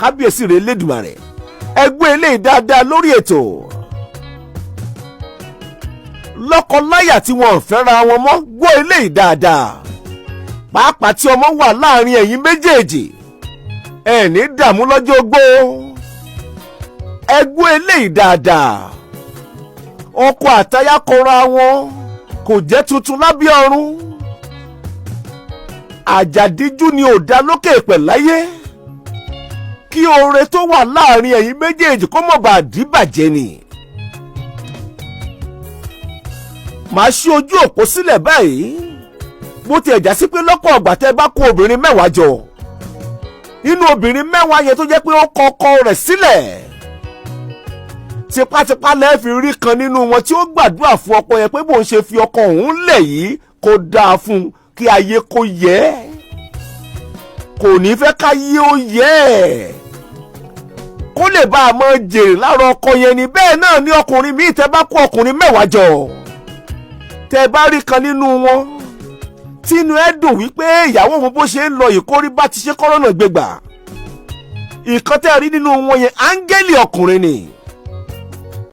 Kábíyèsí rẹ̀ lẹ́dùnmarè, ẹgbẹ́ eléyìí dáadáa lórí ètò. Lọ́kọ-láyà tí wọn ò fẹ́ra wọn mọ́, gbọ́ eléyìí dáadáa, pàápàá tí ọmọ wà láàrin ẹ̀yin méjèèjì, ẹ ní dààmú lọ́jọ́ ogbó. Ẹgbẹ́ eléyìí dáadáa. Ọkọ àtaya kọra wọn kò jẹ́ tuntun lábẹ́ ọ̀run. Àjàdíjú ni ò dá lókè pẹ̀ láyé. Kí oore tó wà láàrin ẹ̀yin méjèèjì kó mọ̀ bá dìbàjẹ́ ni. Màá ṣí ojú òpó sílẹ̀ báyìí. Bó tiẹ̀ já sí pé lọ́pọ̀ ọ̀gbà tẹ́ bá kó obìnrin 10 jọ, nínú obìnrin 10 yẹn tó jẹ́ pé ó kọ ọkọ rẹ̀ sílẹ̀ tipátipá, lẹ́ẹ̀ fi rí kan nínú wọn tí ó gbàdúrà fún ọkọ yẹn pé bóun ṣe fi ọkọ òun lẹ̀ yìí, kó dáa fún un, kí ayé kó yẹ ẹ́. Kò ní fẹ́ káyé ó yẹ ẹ́, kó lè bá a mọ jèrè lára ọkọ yẹn ni. Bẹ́ẹ̀ náà ni ọkùnrin míì, tẹ́ bá kó ọkùnrin 10 jọ, tẹ́ bá rí kan nínú wọn tínú ẹ dùn wípé ìyàwó òun bó ṣe ń lọ ìkórí bá ti ṣe kọ́rọ́nà gbégbà, ìkan tẹ́ rí nínú wọn yẹn, áńgẹ́lì ọkùnrin ni.